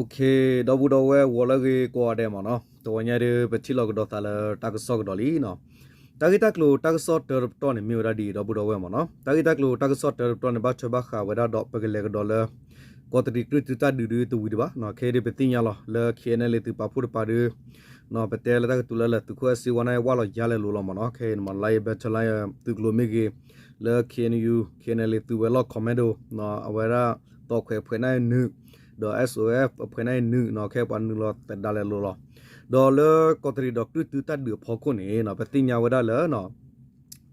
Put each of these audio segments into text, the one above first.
ဒီပုၢ်ဒီဝဲၢ် ဂီၤလၢအဂ့ၤကိးဂၤဒဲးမ့ၢ်နီၤ, တဝီညါဒီး ပထံၣ်လိာ်ကဒီးသးလၢတၢ်ကစီၣ်ကဒီးလံနီၤ. တၢ်ဂ့ၢ်တၢ်ကျိၤတၢ်ကစီၣ်တၢတပတီၢ်န့ၣ် မ့ၢ်ဝဲဒၣ်ဒ်အံၤ ဒီပုၢ်ဒီဝဲၢ်မ့ၢ်နီၤ. တၢ်ဂ့ၢ်တၢ်ကျိၤတၢ်ကစီၣ်တၢတပတီၢ်န့ၣ် ဘၣ်ထွဲဘၣ်ဃးဝဲဒၣ်ဒီး ပကလဲၤကဒီးလၢ ကီးတရံးကြုၢ်တုတၢ်ဒုးဒုတဝံၤဒံးဘၣ်နီၤ. ခဲအံၤဒုးပသ့ၣ်ညါလီၤ လၢ KNLA သုးပာ်ဖှိၣ်တပၤဒီး ပတဲလၢတၢ်ကတိၤလၢလၢ သုးခိၣ်အဲၣ်စ့ဝါန့ၣ် ဝၢ်လီၤယါလဲၤလိၤလီၤမ့ၢ်နီၤ. ခဲအံၤန့ၣ်မ့ၢ် Lion Battalion သုးကျိၤမ့ၢ်ဂ့ၤ, လၢ KNU KNLA သုးဝဲၤလီၢ် commando အဝဲဒၣ် တီခွဲးဖှဲးန့ၣ်နုာ်, ဒီး SOF အဖှဲးန့ၣ်နုာ်နီၤ, ခဲပှၤနုာ်လီၤသဒါလဲၤလိၤလီၤ. ဒီးလၢကီးတရံးဒီးကြုၢ်တုတၢ်ဒုးအဖီခိၣ်န့ၣ်နီၤ ပသ့ၣ်ညါဝဲဒၣ်လၢ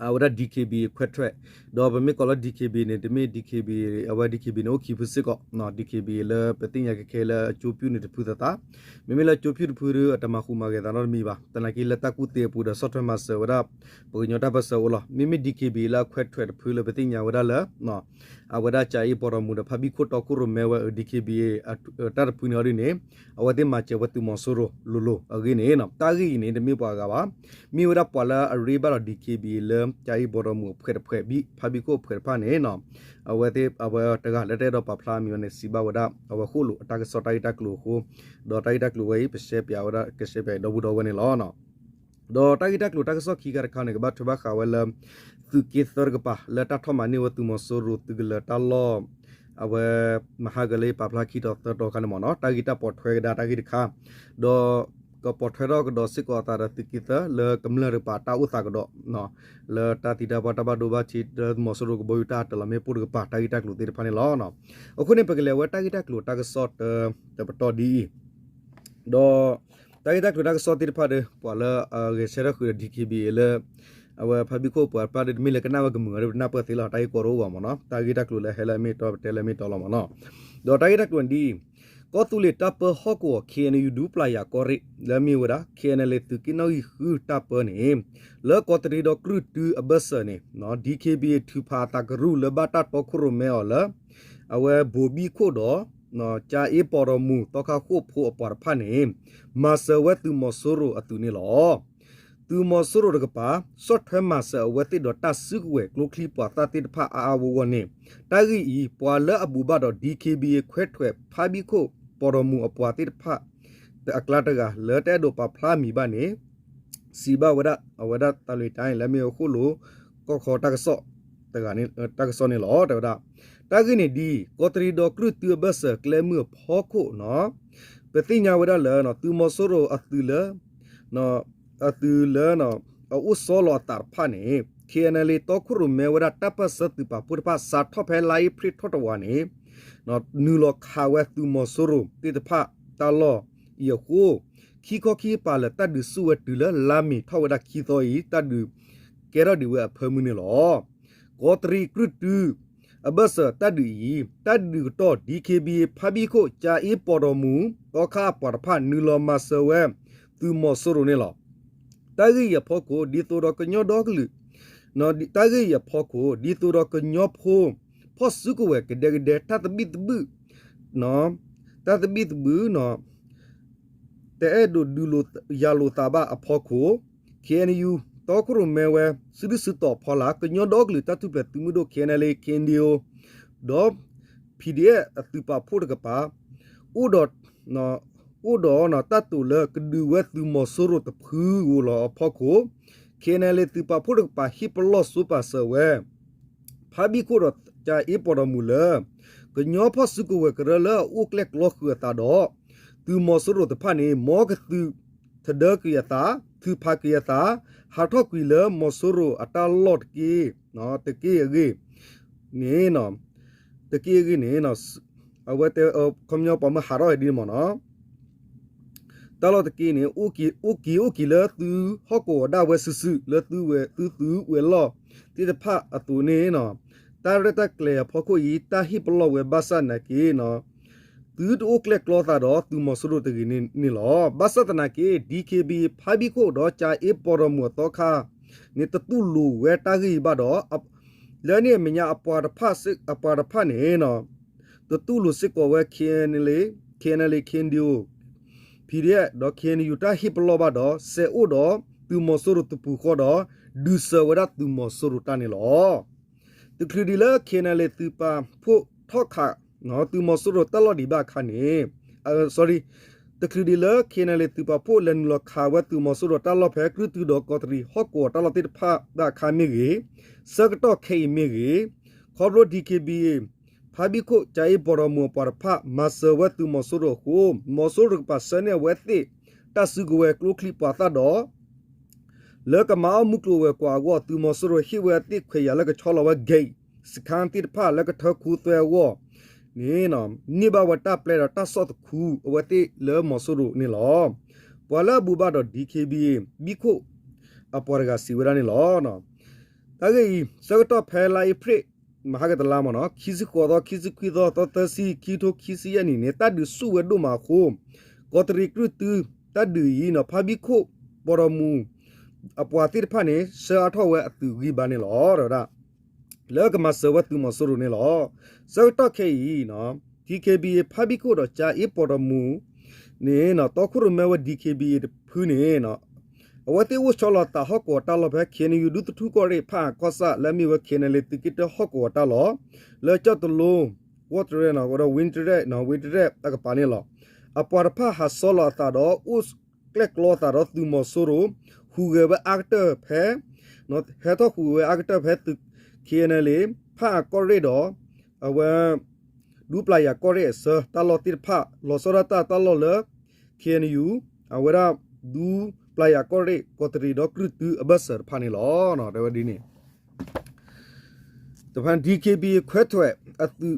အဝဲဒၣ် DKBA ခွဲးထွဲး, ဒီးပမ့ၢ်ကိးလၢ DKBA န့ၣ် တမ့ၢ် DKBA အဝဲ DKBA န့ၣ် အိၣ်ခံဖုစ့ၢ်ကီး, DKBA လၢပသ့ၣ်ညါခဲခဲလၢအကၠိပျုၢ်န့ၣ်တဖုသသး, မ့မ့ၢ်လၢကၠိပျုၢ်တဖုဒီး အတမၤဃူမၤဂဲၤသးနီတမံၤဘၣ်. သနာ်က့လၢတၢ်ကူၣ်သ့အပူၤဒီး ဆီၣ်ထွဲမၤစၢၤဝဲဒၣ် ပှၤကညီတၢ်ပၢၢ်ဆၢအိၣ်လီၤ. မ့မ့ၢ် DKBA လၢအခွဲးထွဲးတဖုလၢပသ့ၣ်ညါဝဲဒၣ်လၢ အဝဲဒၣ်ကၠၤအ့ပီၢ်ဒီမူဒီး ဖါဘံၣ်ခိၣ်တီခိၣ်ရိၣ်မဲဝဲ DKBA တၢ်တဖုန့ၣ်အီၤဒ်န့ၣ် အဝဲသ့ၣ်မၤစၢၤဝဲသုးမီၤစိရိၤလိၤလိၤအဂ့ၢ်န့ၣ် တၢ်ဂ့ၢ်အံၤန့ၣ် တမ့ၢ်ပှၤအဂၤဘၣ်. မ့ၢ်ဝဲဒၣ်ပှၤလၢအရ့ဘၣ်ဒီး DKBA လၢကၠၤအ့ပီၢ်ဒီမူအဖှဲးတဖှဲး ဖါဘံၣ်ခိၣ်အဖှဲးတဖၣ်န့ၣ် အဝဲသ့ၣ် အဝဲတဂၤလၢတအဲၣ်ဒိးပာ်ဖျါမံၤဝဲန့ၣ် စံးဘၣ်ဝဲဒၣ် အဝဲဃိၣ်လိာ်အတၢ်ကစီၣ်တၢ်ဂ့ၢ်တၢ်ကျိၤအဃိ, ဒီးတၢ်ဂ့ၢ်တၢ်ကျိၤဝဲအံၤ ပရှဲပၠးဝဲဒၣ် ကရှဲပၠးအံၤ ဒီပုၢ်ဒီဝဲၢ်န့ၣ်လီၤ. ဒီးတၢ်ဂ့ၢ်တၢ်ကျိၤတၢ်ကစီၣ်ခံခါတခါန့ၣ် ကဘၣ်ထွဲဘၣ်ဃးဝဲလၢ သုးက့သၢတကပၤ လၢတၢ်ထီၣ်မၤန့ၢ်ဝဲသုးမီၤစိရိၤသုးကလၢၤတၢ်လီၢ် အဝဲ မဟါကလၢပာ်ဖျါခံတီၤသၢတီၤခါန့ၣ်မ့ၢ်နီၤ, တၢ်ဂ့ၢ်တၢ်ပိာ်ထွဲကဒါတၢ်ဂ့ၢ်တခါ, ဒီးကပိာ်ထွဲထီၣ်ကဒီးစ့ၢ်ကီးအသးဒီးသုးက့သၢလၢကမျၢၢ်တကပၤတၢ်အိၣ်သးကဒီး လၢတၢ်သံတၢ်ပှၢ်တၢ်ဘၣ်ဒိဘၣ်ထံး လၢသုးမီၤစိရိၤကဘီယူၤတၢ်အတလီၤမ့ၣ်ပိၢ်တကပၤ တၢ်ဂ့ၢ်တၢ်ကျိၤသ့ၣ်တဖၣ်န့ၣ်လီၤ. အဃိန့ၣ် ပကလဲၤဝဲတၢ်ဂ့ၢ်တၢ်ကျိၤတၢ်ကစီၣ်တၢတပတီၢ်ဒ်အံၤ, ဒီး တၢ်ဂ့ၢ်တၢ်ကျိၤတၢ်ကစီၣ်သ့ၣ်တဖၣ်ဒီး ပှၤလၢအဂဲၤဆၢထၢၣ်ဃုာ်ဒီး DKBA လၢ အဝဲဖါဘံၣ်ခိၣ်ပှၤတဖၣ်ဒီး တမ့ၢ်လၢကနၣ်ဝဲကမုာ်အီၤဒီး ပနၢ်ပၢၢ်သ့လီၤ, တၢ်ဂ့ၢ်ကီတအိၣ်ဘၣ်မ့ၢ်နီၤ, တၢ်ဂ့ၢ်တၢ်ကျိၤလၢဟဲလၢအမ့ၢ်တီ ပတဲလၢအမ့ၢ်တီလီၤမ့ၢ်နီၤ. ဒီးတၢ်ဂ့ၢ်တၢ်ကျိၤဒ်အံၤ, ကီၢ်သူလ့ၤတၢ်ပၢဟီၣ်ကဝီၤ KNU ဒူပျၢ်ယၤကီၢ်ရ့ၣ် လၢအမ့ၢ်ဝဲဒၣ် KNLA သုးက့နီၣ်ဂံၢ်ဃုတၢ်ပၢန့ၣ် လၢကီးတရံးဒီးကြုၢ်တုအဘၢၣ်စၢၤန့ၣ် DKBA ထုးဖးအသးကရူၢ်လၢဘၣ်တၢ်တီခိၣ်ရိၣ်မဲအီၤလၢ အဝဲဘိၤဘံၣ်ခိၣ်ဒီး ကၠၤအ့ပီၢ်ဒီမူ သီခါဃိၣ်ဖိအပှၤတဖၣ်န့ၣ် မၤစၢၤဝဲသုးမီၤစိရိၤအသုးန့ၣ်လီၤ. သုးမီၤစိရိၤတကပၤ ဆီၣ်ထွဲမၤစၢၤအဝဲသ့ၣ်ဒီးတၢ်စုကဝဲၤကျိချံမျိာ်သၣ်သ့ၣ်တဖၣ်အါအါဂီၢ်ဂီၢ်န့ၣ်, တၢ်ဂ့ၢ်အံၤ ပှၤလၢအဘိးဘၣ်ဒီး DKBA ခွဲးထွဲး ဖါဘံၣ်ခိၣ်ပီၢ်ဒီမူအပှၤသ့ၣ်တဖၣ် အကျါတဂၤ လၢတအဲၣ်ဒိးပာ်ဖျါအမံၤဘၣ်န့ၣ် စံးဘၣ်ဝဲဒၣ် အဝဲဒၣ်တၢ်လီၢ်တၢ်အံၤ လၢအမ့ၢ်အဃိၣ်လိာ် ကီၢ်ခီတၢ်ကစီၣ် တၢ်ကစီၣ်န့ၣ်လီၤ. တဲဝဲဒၣ် တၢ်ဂ့ၢ်န့ၣ်ဒ်အံၤ, ကီးတရံးဒီးကြုၢ်တုအဘၢၣ်စၢၤကျဲမုၢ်အဖီခိၣ်န့ၣ် ပသ့ၣ်ညါဝဲဒၣ်လၢ သုးမီၤစိရိၤအသုးလၢ အသုးလၢ အအိၣ်ဆီလီၤအသးတဖၣ်န့ၣ် KNLA တီခိၣ်ရိၣ်မဲဝဲဒၣ်တၢ်ပၢၢ်ဆၢသုးပာ်ဖှိၣ်တဖၣ် စးထီၣ်ဖဲလါအ့ဖြ့ၣ်ထီၣ်တဝာ်န့ၣ် နုာ်လီၤခးဝဲသုးမီၤစိရိၤသ့ၣ်တဖၣ်တၢ်လီၢ်အံၤအဃိ ခံခီခံကပၤလၢာ် တၢ်ဒုးဆူၣ်ဝဲတုၤလၢလါမ့ၤထီၣ်ဝဲဒၣ်ခံသီအံၤ တၢ်ဒုးကဲထီၣ်ဒံးဝဲအဖၢမုၢ်န့ၣ်လီၤ. ကီးတရံးကြုၢ်တု အဘၢၣ်စၢၤတၢ်ဒုးအံၤ တၢ်ဒုးကတီၢ် DKBA ဖါဘံၣ်ခိၣ် ကၠၤအ့ပီၢ်ဒီမူ သီခါအပှၤတဖၣ် နုာ်လီၤမၤစၢၤဝဲ သုးမီၤစိရိၤန့ၣ်လီၤ. တၢ်ဂ့ၢ်အံၤအဖီခိၣ် ဒ်သိးဒီးကညီဒီကလုာ် တၢ်ဂ့ၢ်အံၤအဖီခိၣ် ဒ်သိးဒီးကညီဖိ ဖီၣ်စုကဝဲၤကဒဲကဒဲ တၢ်သဘံၣ်သဘုၣ် တၢ်သဘံၣ်သဘုၣ် တအဲၣ်ဒိးဒုးလိာ်ယၤလိာ်သးဘၣ်အဖီခိၣ် KNU တီခိၣ်ရိၣ်မဲဝဲ စုဒုၣ်စုတီၤအဖီလာ် ကညီဒီကလုာ်တၢ်ထူၣ်ဖျဲးသုးမုၢ်ဒိၣ် KNLA KNDO ဒီး PDF အသုးပာ်ဖှိၣ်တကပၤ အိၣ်ဒီး အိၣ်ဒီးတၢ်တိာ်လၢကဒုးဝဲသုးမီၤစိရိၤတဖုဧိၤလီၤအဖီခိၣ် KNLA သုးပာ်ဖှိၣ်တကပၤ ဟ့ၣ်ပလီၢ်စိပာ်စၢၤဝဲ ဖါဘံၣ်ခိၣ်ဒီးကၠၤအ့ပီၢ်ဒီမူလၢ ကညီဖီၣ်စုကဝဲၤကရၢလၢအအိၣ်ကျဲၣ်ကျီဃုာ်အသးဒီး သုးမီၤစိရိၤတဖၣ်န့ၣ် မ်ကသုးထဒၢကွံာ်အသး ထုးဖးကွံာ်အသး ဟးထီၣ်ကွံာ်လၢမီၤစိရိၤအတၢ်လီၢ်တက့ၢ် တက့ၢ်အဂ့ၢ်န့ၣ် တက့ၢ်အဂ့ၢ်န့ၣ် အဝဲတဲ ခီပညီပှၤမၢဟးထီၣ်ဝဲဒ်န့ၣ်မ့ၢ်နီၤ တၢ်လီၢ်တက့ၢ်န့ၣ် အိၣ်က့ၤအိၣ်က့ၤလၢသုဟီၣ်ကဝီၤဒၣ်ဝဲစုာ်စုာ် လၢသုဝဲသုသုးဝဲၤလီၢ်သ့ၣ်တဖၣ်အသိးန့ၣ် တၢ်ရဲၣ်တၢ်ကျဲၤအဖီခိၣ်အံၤ တၢ်ဟ့ၣ်ပလီၢ်ဝဲဘၣ်ဆၣ်သနာ်က့ သုတအိၣ်ကျဲၣ်ကျီသးဒီးသုးမီၤစိရိၤတဂ့ၤန့ၣ်လီၤ. ဘၣ်ဆၣ်သနာ်က့ DKBA ဖါဘံၣ်ခိၣ်ဒီးကၠၤအ့ပီၢ်ဒီမူအသီခါန့ၣ် တတူၢ်လိာ်ဝဲတၢ်ဂ့ၢ်အံၤဘၣ်ဒီး လၢန့ၣ်အမဲာ်ညါအပှၤတဖၣ်စ့ၢ် အပှၤတဖၣ်န့ၣ် တတူၢ်လိာ်စ့ၢ်ကီးဝဲ KNLA, KNLA, KNDO, PDF ဒီး KNU တၢ်ဟ့ၣ်ပလီၢ်ဘၣ်ဒီး စဲးအိၣ်ဒီးသုးမီၤစိရိၤတပူၤဃီဒီး ဒုးစၢၤဝဲဒၣ်သုးမီၤစိရိၤတၢ်န့ၣ်လီၤ. တချုးဒံးလၢ KNLA သုးပာ်ဖှိၣ်ထီၣ်ခး သုးမီၤစိရိၤတၢ်လီၢ်ဒံးဘၣ်အခါန့ၣ် sorry, တချုးဒံးလၢ KNLA သုးပာ်ဖှိၣ်လဲၤနုာ်လီၤခးဝဲသုးမီၤစိရိၤတၢ်လီၢ်ဖဲ ကြုၢ်တုဒီးကီးတရံးဟီၣ်ကဝီၤတၢ်လီၢ်သ့ၣ်တဖၣ်ဘၣ်အခါမ့ၢ်ဂ့ၤ, ဆၢကတီၢ်ခဲအံၤမ့ၢ်ဂ့ၤ, ခီဖျိ DKBA ဖါဘံၣ်ခိၣ် ကၠၤအ့ပီၣ်တီၣ်မူၤအပှၤတဖၣ် မၤစၢၤဝဲသုးမီၤစိရိၤအဃိ မီၤစိရိၤတကပၤဆှၢန့ၢ်အဝဲသ့ၣ် တၢ်စုကဝဲၤကျိချံမျိာ်သၣ်ဒီး လၢကမၤအီၣ်မုၢ်ကျိၤဝဲၤကွာ်အဂီၢ် သုးမီၤစိရိၤဟ့ၣ်ဝဲသ့ၣ်ခွဲးယာ်လၢကဆီလီၤဝဲ gate စခန်း သ့ၣ်တဖၣ်လၢကထၢခူသွဲအဂီၢ်န့ၣ် န့ၢ်ဘၣ်ဝဲတၢ်ပျဲဒီးတၢ်ဆီၣ်သခူအဝဲသ့ၣ်လၢမီၤစိရိၤန့ၣ်လီၤ. ပှၤလၢအဘူးဘၣ်ဒီး DKBA ဘံၣ်ခိၣ်အပှၤတဂၤစံးဝဲဒၣ်န့ၣ်လီၤ. တၢ်ဂ့ၢ်အံၤ ဆၢကတီၢ်ဖဲလါအ့ဖြ့ၣ် မဟါကတလါမ့ၢ်နီၤ ခံဆံဃိးသီ ခံဆံခွံသီ သီသၢဆံ ခံကထိခံဆံယဲၢ်နံၣ်န့ၣ် တၢ်ဒုးဆူၣ်ဝဲဒိၣ်မးအဃိ ကီးတရံးကြုၢ်တု တၢ်ဒုးအံၤနီၤ ဖါဘံၣ်ခိၣ်ပီၣ်တီၣ်မူၤ အပှၤသ့ၣ်တဖၣ်န့ၣ် ဆှၢအါထီၣ်ဝဲအသုးဂံၢ်ဘါန့ၣ်လီၤ တဲဝဲဒၣ် လၢကမၤစၢၤဝဲသုးမီၤစိရိၤန့ၣ်လီၤ. ဆၢကတီၢ်ခဲအံၤ DKBA ဖါဘံၣ်ခိၣ်ဒီးကၠၤအ့ပီၣ်တီၣ်မူၤန့ၣ် တီခိၣ်ရိၣ်မဲဝဲ DKBA တဖုန့ၣ် အဝဲသ့ၣ်အိၣ်ဆီလီၤသးဟီၣ်ကဝီၤတၢ်လီၢ်ဖဲ KNU ဒူသထူကီၢ်ရ့ၣ် ဖၣ်အၣ်ကီၢ်ဆၣ် လၢအမ့ၢ်ဝဲ KNLA သုးက့တၢဟီၣ်ကဝီၤတၢ်လီၢ် လၢကၠီၣ်တလိ ဝီၢ်တရဲၣ် ဝဲဒီး ဝ့တရဲၣ် ဝ့တရဲၣ်အကပၤန့ၣ်လီၤ. အပှၤတဖၣ်ဟးဆီလီၤအသးဒီး အိၣ်ကျဲၣ်ကျီသးဒီးသုးမီၤစိရိၤ ဟူးဂဲၤဝဲအါကတၢၢ်ဖဲ ဟဲထီၣ်ဟူးဂဲၤဝဲအါကတၢၢ်ဖဲသုး KNLA ဖၣ်အၣ်ကီၢ်ရ့ၣ်ဒီး အဝဲ ဒူပျၢ်ယၤကီၢ်ရ့ၣ်အဆၢ တၢ်လီၢ်သ့ၣ်တဖၣ် လီၤဆီဒၣ်တၢ်တၢ်လီၢ်လၢ KNU အဝဲဒၣ် ဒူပျၢ်ယၤကီၢ်ရ့ၣ် ကီးတရံးဒီးကြုၢ်တုအဘၢၣ်စၢၤတဖၣ်န့ၣ်လီၤ. တဲဝဲဒ်န့ၣ် တဖၣ် DKBA ခွဲးထွဲးအသုး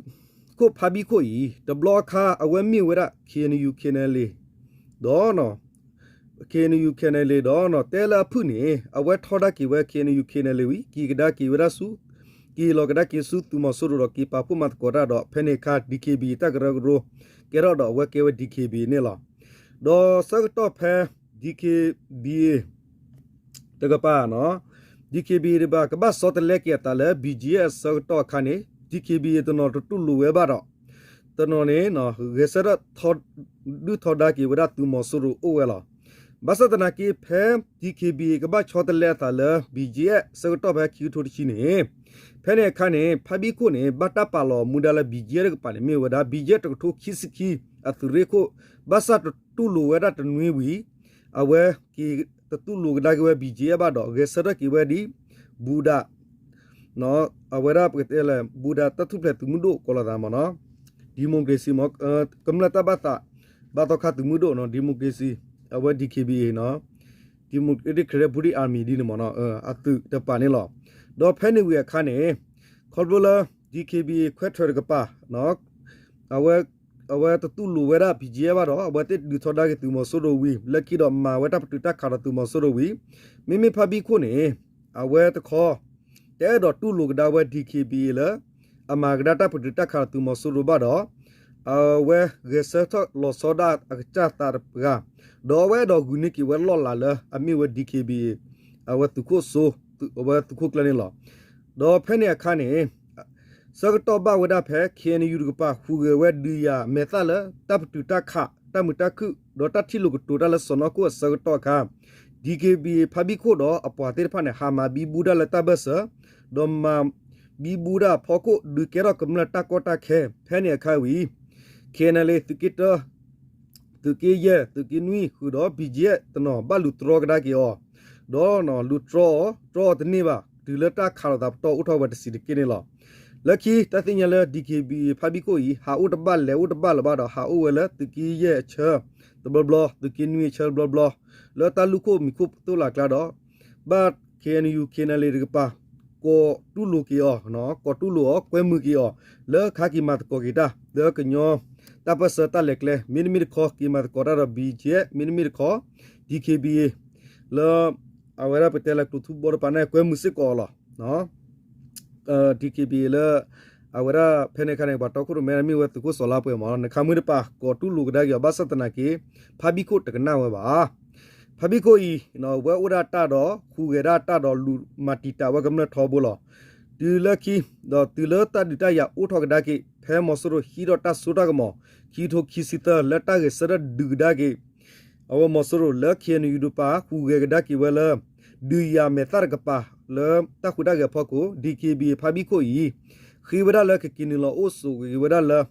ခိၣ်ဖါဘံၣ်ခိၣ်အံၤ တဘျီအခါ အဝဲမ့ၢ်ဝဲဒၣ် KNU KNLA ဒီး KNU KNLA ဒီး တဲလၢအဖုၣ်န့ၣ် အဝဲထီဒါက့ၤဝဲ KNU KNLA ဝံၤ က့ၤကဒါက့ၤဝဲဒၣ်ဆူ က့ၤလီၤကဒါက့ၤဆူသုးမီၤစိရိၤဒီး က့ၤပာ်ဖှိၣ်မၤသကိးတၢ်ဒီး ဖဲန့ၣ်အခါ DKBA တၢ်ကရၢကရိ ကဲထီၣ်ဒီးအဝဲကဲဝဲ DKBA န့ၣ်လီၤ. ဒီးဆၢကတီၢ်ဖဲ DKBA တကပၤ DKBA တကပၤ ကဘၣ်ဆီတလဲက့ၤအသးလၢ BGF အဆၢကတီၢ်အခါန့ၣ် DKBA တနီၤတတူၢ်လိာ်ဝဲဘၣ်ဒီး တနီၤန့ၣ် ဂဲၤဆၢထၢၣ် ဒုၣ်ထီဒါက့ၤဝဲဒၣ်သုးမီၤစိရိၤအိၣ်ဝဲလီၤ. ဘၣ်ဆၣ်သနာ်က့ ဖဲ DKBA ကဘၣ်ဆီတလဲအသးလၢ BGF ဆၢကတီၢ်ဖဲခံကထိတဆံန့ၣ် ဖဲန့ၣ်အခါန့ၣ် ဖါဘံၣ်ခိၣ်န့ၣ် ဘၣ်တၢ်ပာ်လီၤမူဒါလၢ BGF တကပၤန့ၣ် မ့ၢ်ဝဲဒၣ် BGF တကထိခံဆံခံ အသုးရ့ၣ်ခိၣ် ဘၣ်ဆၣ်တတူၢ်လိာ်ဝဲဒၣ်တနွံဝံၤ အဝဲက့ၤတတူၢ်လိာ်ကဒါက့ၤဝဲ BGF ဘၣ်ဒီး ဂဲၤဆၢထၢၣ်က့ၤဝဲဒ် ဘူးဒး အဝဲဒၣ်ပကတဲလၢ ဘူးဒးတၢ်ထူၣ်ဖျဲးသုးမုၢ်ဒိၣ်ကိးလီၤသးမ့ၢ်နီၤ democracy မ့ၢ် ကမျၢၢ်တၢ်ဘၣ်သး ဘၣ်သီခါသုးမုၢ်ဒိၣ်နီၤ democracy အဝဲ DKBA နီၤ Democratic Karen British Army ဒ်န့ၣ်မ့ၢ်နီၤ အသုးတကပၤန့ၣ်လီၤ. ဒီးဖဲန့ၣ်ဝံၤအခါန့ၣ် ခီဖျိလၢ DKBA ခွဲးထွဲးတကပၤ အဝဲ အဝဲတတူၢ်လိာ်ဝဲဒၣ် BGF ဘၣ်ဒီး အဝဲသ့ၣ်ဒုးထီဒါက့ၤသုးမီၤစိရိၤဝံၤ လၢခံဒီးမၤဝဲတၢ်ပတုာ်တၢ်ခးဒီးသုးမီၤစိရိၤဝံၤ မ့မ့ၢ်ဖါဘံၣ်ခိၣ်န့ၣ် အဝဲတခီ တအဲၣ်ဒိးတူၢ်လိာ်ကဒါဝဲ DKBA လၢ အမၤကဒါတၢ်ပတုာ်တၢ်ခးဒီးသုးမီၤစိရိၤဘၣ်ဒီး အဝဲဂဲၤဆၢထၢၣ်လီၤဆီဒၣ်အကစၢ်သးတဂၤ ဒီးအဝဲအဲၣ်ဒိးဂုာ်န့ၢ်က့ၤဝဲလီၢ်လၤလၢအမ့ၢ်ဝဲ DKBA အဝဲသုးခိၣ်စိ အဝဲသုးခိၣ်ကျၢၢ်န့ၣ်လီၤ. ဒီးဖဲန့ၣ်အခါန့ၣ် ဆၢကတီၢ်ဘၣ်ဝဲဒၣ်ဖဲ KNU တကပၤ ဟူးဂဲၤဝဲဒုးယၤမဲာ်သၣ်လၢ တၢ်ပတုာ်တၢ်ခး တၢ်မုာ်တၢ်ခုၣ် ဒီးတၢ်ထံၣ်လိာ်ကတိၤတၢ်လၢစီၢ်နီၤခိၣ်အဆၢကတီၢ်အခါ DKBA ဖါဘံၣ်ခိၣ်ဒီးအပှၤသ့ၣ်တဖၣ်န့ၣ် ဟးမၤဘံဘူဒၣ်လၢတၢ်ဘၢၣ်စၢၤ ဒီးမၤဘံဘူဒၣ်ဖီခိၣ် ဒုးကဲထီၣ်ကမျၢၢ်တၢ်ကီတၢ်ခဲ ဖဲန့ၣ်အခါဝံၤ KNLA သုးက့တၢ သုးက့ယဲၢ် သုးက့နွံဃုာ်ဒီး BGF တနီၤဘၣ်လူၤတြီကဒါက့ၤအီၤ ဒီးလူၤတြီအီၤ တြီအီၤတန့ၢ်ဘၣ် တုၤလၢတၢ်ခးလိာ်သးပတီၢ်အိၣ်ထီၣ်ဝဲတဆံးတက့ၢ်န့ၣ်လီၤ. လၢခံတၢ်သ့ၣ်ညါလၢ DKBA ဖါဘံၣ်ခိၣ်အံၤ ဟးအိၣ်တဘၣ်လဲၤအိၣ်တဘၣ်လၢၤဘၣ်ဒီး ဟးအိၣ်ဝဲလၢသုးက့ယဲၢ်အဆၢတဘျီဘျီ သုးက့နွံအဆၢတဘျီဘျီ လၢတၢ်လူၢ်ခိၣ်မံၤခိၣ်သိၣ်လၢ်ကျါဒီး ဘၣ် KNU KNLA တကပၤ ကိးတူၢ်လိာ်က့ၤအီၤ ကိးတူၢ်လိာ်အီၤ ကွဲမုာ်က့ၤအီၤ လၢခါက့ၤမၤသကိးက့ၤတၢ် လၢကညီတၢ်ပၢၢ်ဆၢတၢ်လဲၤကျဲ မ့တမ့ၢ်တခီ က့ၤမၤသကိးတၢ်ဒီး BGF မ့တမ့ၢ်တခီ DKBA လၢ အဝဲဒၣ်ပတဲလၢကျိၤထူဘီတပၤန့ၣ် ကွဲမုာ်စ့ၢ်ကီးအီၤလီၤ. DKBA လၢ အဝဲဒၣ်ဖဲန့ၣ်အခါန့ၣ် ပှၤတီခိၣ်ရိၣ်မဲမ့ၢ်ဝဲသုးခိၣ်စီၤလါပှဲၤမ့ၢ်နီၤ နခါမုၢ်တပၤ ကိးတူၢ်လိာ်ကဒါက့ၤအီၤ ဘၣ်ဆၣ်သနာ်က့ ဖါဘံၣ်ခိၣ်တကနၣ်ဝဲဘၣ်. ဖါဘံၣ်ခိၣ်အံၤ ဝဲအိၣ်ဒၣ်တၢ်ဒီး ဟူးဂဲၤဒၣ်တၢ်ဒီးလူၤမၤတံာ်တာ်ဝဲကမျၢၢ်ထီဘိလီၤ. တုၤလၢခံ ဒီးတုၤလၢတၢ်ဒုးတၢ်ယၤအိၣ်ထီၣ်ကဒါက့ၤ ဖဲမီၤစိရိၤဟံးထီၣ်တၢ်စိတၢ်ကမီၤ ခံကထိခံဆံသၢ လၢတၢ်ဂဲၤဆၢထၢၣ်ဒုးကဒါက့ၤ အဝဲမီၤစိရိၤလၢ KNU တကပၤ ဟူးဂဲၤကဒါက့ၤဝဲလၢ ဒုးယၤမဲာ်သၣ်တကပၤ လၢတၢ်ဟူးတၢ်ဂဲၤအဖီခိၣ် DKBA ဖါဘံၣ်ခိၣ်အံၤ ဃ့ဝဲဒၣ်လၢကက့ၤနုာ်လီၤအိၣ်ဆိးက့ၤဝဲဒၣ်လၢ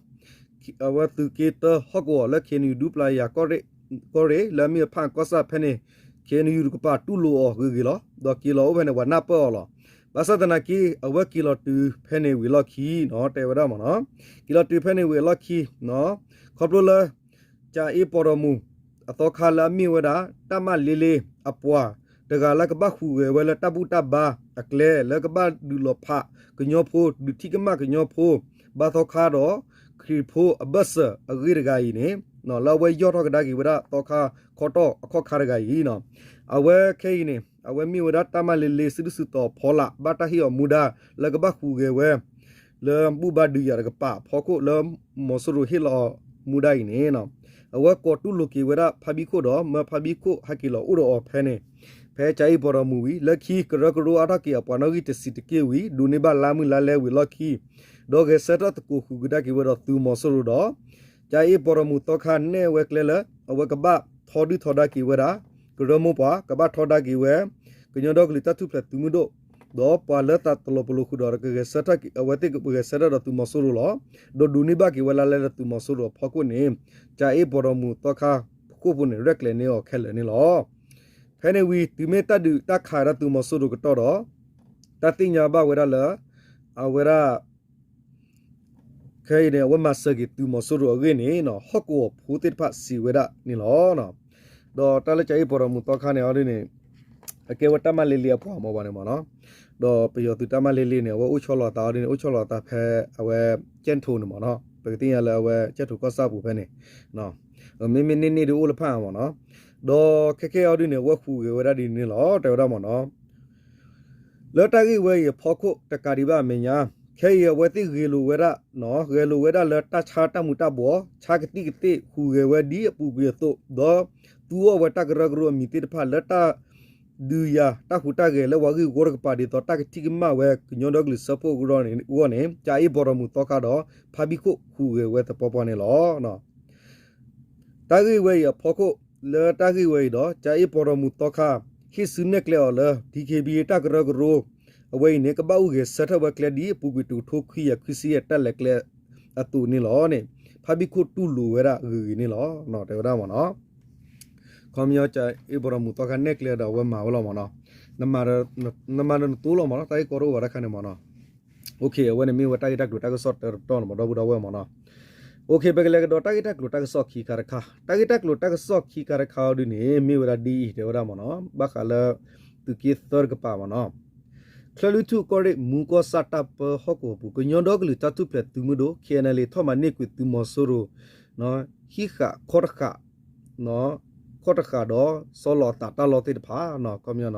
အဝဲသုးက့သၢဟီၣ်ကဝီၤလၢ ခ့ၣ်အဲၣ်ယူၣ် ဒူပျၤယၤ ကီၢ်ရ့ၣ် လၢအမ့ၢ်ဖၣ်ကီၢ်ဆၣ်ဖဲန့ၣ် ခ့ၣ်အဲၣ်ယူၣ်တကပၤတူၢ်လိာ်အီၤဂ့ၤဂ့ၤလီၤ. ဒီးက့ၤလီၤအိၣ်ဖဲန့ၣ် ပှၤနၢ်ပၢၢ်အီၤလီၤ. ဘၣ်ဆၣ်သနာ်က့ အဝဲက့ၤလီၤတုၤဖဲန့ၣ်ဝံၤအလီၢ်ခံနီၤ တဲဝဲဒၣ်မ့ၢ်နီၤ, က့ၤလီၤတုၤဖဲန့ၣ်ဝံၤအလီၢ်ခံနီၤ, ခီဖျိလၢ ကၠၤအ့ပီၣ်ဒီမူး အသီခါလၢအမ့ၢ်ဝဲဒၣ် တၢ်မၤလ့လ့အပှၤ တဂၤလၢကဘၣ်ဟူးဂဲၤဝဲလၢတၢ်ဘူၣ်တၢ်ဘါအကျဲ လၢကဘၣ်ဒုးလီၤဖးကညီဖိ ဒုးထံၣ်ကမၣ်ကညီဖိ ဘါသီခါဒီး ခရံာ်ဖိအဘၢၣ်စၢၤအဂ့ၢ်တဂၤအံၤန့ၣ် လၢအဝဲယီၢ်ထီၣ်ကဒါက့ၤဝဲဒၣ်သီခါခီတီၢ်အခီၣ်ခါတဂၤအံၤနီၤ, အဝဲခဲအံၤန့ၣ် အဝဲမ့ၢ်ဝဲဒၣ်တၢ်မၤလ့လ့ စုဒုၣ်စုတီၤဖီလာ် ဘၣ်တၢ်ဟ့ၣ်အီၤမူဒါ လၢကဘၣ်ဟူးဂဲၤဝဲ လၢဘူၣ်ဘါဒုးယၤတကပၤအဖီခိၣ်လၢမီၤစိရိၤဟ့ၣ်လီၤအီၤမူဒါအံၤန့ၣ် အဝဲကိးတူၢ်လိာ်က့ၤဝဲဒၣ်ဖါဘံၣ်ခိၣ်ဒီး မၢဖါဘံၣ်ခိၣ်ဟဲက့ၤလီၤအိၣ်ဒီးအီၤဖဲန့ၣ် ဖဲကၠၤအ့ပီၣ်ဒီမူးဝံၤ လၢခံကရၢကရိအါထီၣ်က့ၤအပှၤနီၣ်ဂံၢ်တဆံးတက့ၢ်ဝံၤ ဒိးန့ၢ်ဘၣ်လါမုၢ်လါလဲဝံၤအလီၢ်ခံ ဒီးဂဲၤဆၢထၢၣ်သကိးဃုာ်ကဒါက့ၤဝဲဒီးသုးမီၤစိရိၤဒီး ကၠၤအ့ပီၣ်ဒီမူးသီခါနဲၣ်ဝဲကျဲလၢ အဝဲကဘၣ်ထီဒုၣ်ထီဒါက့ၤဝဲဒၣ် ကရၢမိၢ်ပှၢ် ကဘၣ်ထီဒါက့ၤဝဲ ကညီဒီကလုာ်တၢ်ထူၣ်ဖျဲးသုးမုၢ်ဒိၣ် ဒီးပှၤလၢသးတလီၤပလိာ်ဃုာ်ဒီးကဂဲၤဆၢထၢၣ် အဝဲသ့ၣ်ကဂဲၤဆၢထၢၣ်ဒီးသုးမီၤစိရိၤလီၤ. ဒီးဒိးန့ၢ်ဘၣ်က့ၤဝဲလါလဲဒီးသုးမီၤစိရိၤအဖီခိၣ်န့ၣ် ကၠၤအ့ပီၣ်ဒီမူးသီခါဃိၣ်ဖိန့ၣ် ရဲၣ်ကျဲၤန့ၢ်အီၤခဲလၢာ်န့ၣ်လီၤ. ဖဲန့ၣ်ဝံၤ တုၤမ့ၢ်တၢ်ဒုးတၢ်ခးဝဲဒၣ်သုးမီၤစိရိၤကတီၢ်ဒီး တၢ်သ့ၣ်ညါဘၣ်ဝဲဒၣ်လၢ အဝဲဒၣ် ခဲအံၤန့ၣ် အဝဲမၤစၢၤက့ၤသုးမီၤစိရိၤအဂ့ၢ်န့ၣ် ဟီၣ်ကဝီၤဖိသ့ၣ်တဖၣ်စံးဝဲဒၣ်န့ၣ်လီၤ. ဒီးတၢ်လၢကၠၤအ့ပီၣ်ဒီမူးသီခါန့ၣ်အီၤဒ်န့ၣ် အကဲဝဲတၢ်မၤလ့လ့အပှၤမ့ၢ်ဘၣ်န့ၣ်မ့ၢ်နီၤ, ဒီးပယီၤသုးတၢ်မၤလ့လ့န့ၣ် အဝဲအိၣ်ဆီလီၤအသးအီၤဒ်န့ၣ် အိၣ်ဆီလီၤအသးဖဲအဝဲ ကၠဲၣ်ထိၣ်န့ၣ်မ့ၢ်နီၤ, ပကသ့ၣ်ညါလၢအဝဲကၠဲၣ်ထိၣ်ကီၢ်ဆၣ်ပူၤဖဲန့ၣ် မ့မ့ၢ်န့ၢ်န့ၢ်ဒ်အိၣ်လၢဖၣ်မ့ၢ်နီၤ, ဒီးခဲခဲအံၤဒ်န့ၣ် အဝဲဟူးဂဲၤဝဲဒၣ်ဒ်န့ၣ်လီၤ တဲဝဲဒၣ်မ့ၢ်နီၤ. လၢတၢ်ဂ့ၢ်ဝဲအံၤအဖီခိၣ်တကးဒံးဘၣ်အမဲာ်ညါ, ခဲအံၤအဝဲသ့ၣ်ဂဲၤလိာ်ဝဲဒၣ်, ဂဲၤလိာ်ဝဲဒၣ်လၢတၢ်ဆါတၢ်မူၤတၢ်ဘှီး, ဆါကသံၣ်ကသ့ၣ် ဟူးဂဲၤဝဲဒ်အပူၤကွံာ်အသိး, ဒီးသူအီၣ်ဝဲတၢ်ကရၢကရိအမံၤသ့ၣ်တဖၣ်လၢတၢ် ဒုးယၤတၢ်ဟူးတၢ်ဂဲၤလၢပှၤဂ့ၢ်ဝီတကပၤ ဒ်သိးတၢ်ကထံၣ်ကမၣ်ဝဲကညီဒီကလုာ်စၢဖှိၣ်အဂီၢ်န့ၣ်, အဂီၢ်န့ၣ် ကၠၤအ့ပီၣ်ဒီမူးသီခါဒီး ဖါဘံၣ်ခိၣ်ဟူးဂဲၤဝဲသပှၢ်ပှၢ်န့ၣ်လီၤ. တၢ်ဂ့ၢ်ဝဲအံၤအဖီခိၣ်, လၢတၢ်ဂ့ၢ်ဝဲအံၤဒီး ကၠၤအ့ပီၣ်ဒီမူးသီခါ ဟ့ၣ်စုနဲၣ်ကျဲအီၤလၢ DKBA တၢ်ကရၢကရိ အဝဲအံၤန့ၣ် ကဘၣ်အိၣ်ဂဲၤဆၢထၢၣ်ဝဲကျဲဒ်အပူၤကွံာ် တကထိခွံကယၤခွံဆံယဲၢ်တၢ်လဲၤကျဲအသိးန့ၣ်လီၤန့ၣ်, ဖါဘံၣ်ခိၣ်တူၢ်လိာ်ဝဲဒၣ်ဂ့ၤဂ့ၤန့ၣ်လီၤ. တဲဝဲဒၣ်မ့ၢ်နီၤ, ခီပညီ ကၠၤအ့ပီၣ်ဒီမူးသီခါနဲၣ်ကျဲဒီးအဝဲမၤဝဲလီၤမ့ၢ်နီၤ, နမၤဒီးနတိလီၤမ့ၢ်နီၤ, တၢ်ဂ့ၢ်ကီတအိၣ်ဘၣ်တခါန့ၣ်မ့ၢ်နီၤ. အဝဲန့ၣ်မ့ၢ်ဝဲတၢ်ဂ့ၢ်တၢ်ကျိၤတၢ်ကစီၣ်တၢတတီၢ်န့ၣ်မ့ၢ် ဒီပုၢ်ဒီဝဲၢ်မ့ၢ်နီၤ. ပကလဲၤကဒီးတၢ်ဂ့ၢ်တၢ်ကျိၤတၢ်ကစီၣ်ခံခါတခါ, တၢ်ဂ့ၢ်တၢ်ကျိၤတၢ်ကစီၣ်ခံခါတခါအီၤဒ်န့ၣ် မ့ၢ်ဝဲဒၣ်ဒ်အံၤ တဲဝဲဒၣ်မ့ၢ်နီၤ, ဘၣ်ဃးလၢ သုးက့သၢတကပၤမ့ၢ်နီၤ, ချၢၣ်လွံၢ်ထူၣ်ကီၢ်ရ့ၣ် မူကီၢ်ဆၣ်တၢ်ပၢဟီၣ်ကဝီၤပူၤ ကညီဒီကလုာ်တၢ်ထူၣ်ဖျဲးသုးမုၢ်ဒိၣ် KNLA ထီၣ်မၤန့ၢ်ကွံာ်သုးမီၤစိရိၤ ဟံးဃာ်ခီၣ်တဃာ် ခီၣ်တဃာ်ဒီး ဆီလီၤအသးတၢ်လီၢ်သ့ၣ်တဖၣ်, ခီပညီ